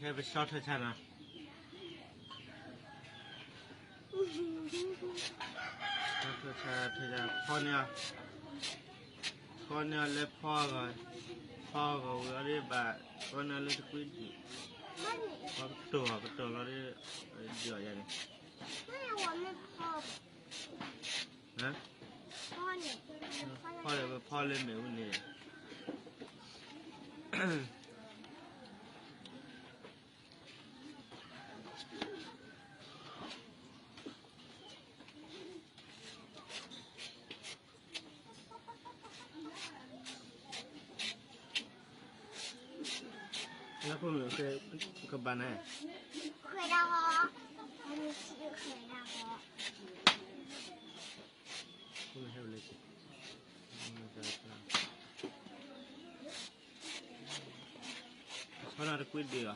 ဟဲပဆီထၢဆါနီၤ, ဆီထၢဆါ ထၢဆါ ဖီန့ၢ်အီၤ, ဖီန့ၢ်အီၤလၢဖီဂီၤ, ဖီဂီၤဝံၤအီၤဒ်ဘၣ်, ဖီန့ၢ်အီၤလၢတကွံဒံး, ဖီကတိၤအီၤ ကတိၤလီၤဒ်, ဒံးအီၤယၤန့ၣ်, ဖီန့ၣ်, ဖီလၢမ့ၣ်အူန့ၣ် နဖိမုၣ်ကဘၣ်နၤ, ဖိမုၣ်ဟဲဝဲလၢ, ဆီနီၤတကွံဒံးအီၤ,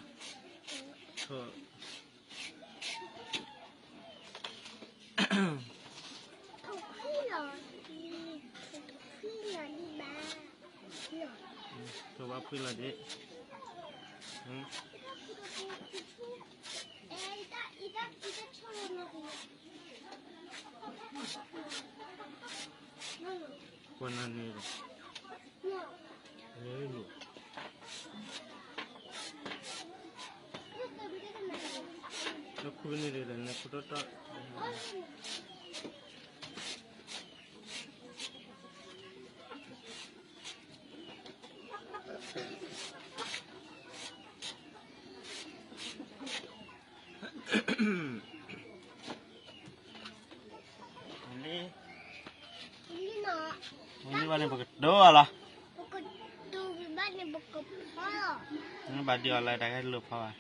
ထိၣ်ဘၣ်ဖှံလီၤဒံး, ကွၢ်နၤန့ၣ်, လၢခူန့ၣ်ဒ်လဲၣ်န့ၣ် ခူတီတီ လံ, လံဘၣ်န့ၣ် ပကတိၤအီၤလီၤ, ဘၣ်ဒံးအီၤလၢတၢ်ဂဲၤလိာ်ဖီဘၣ်,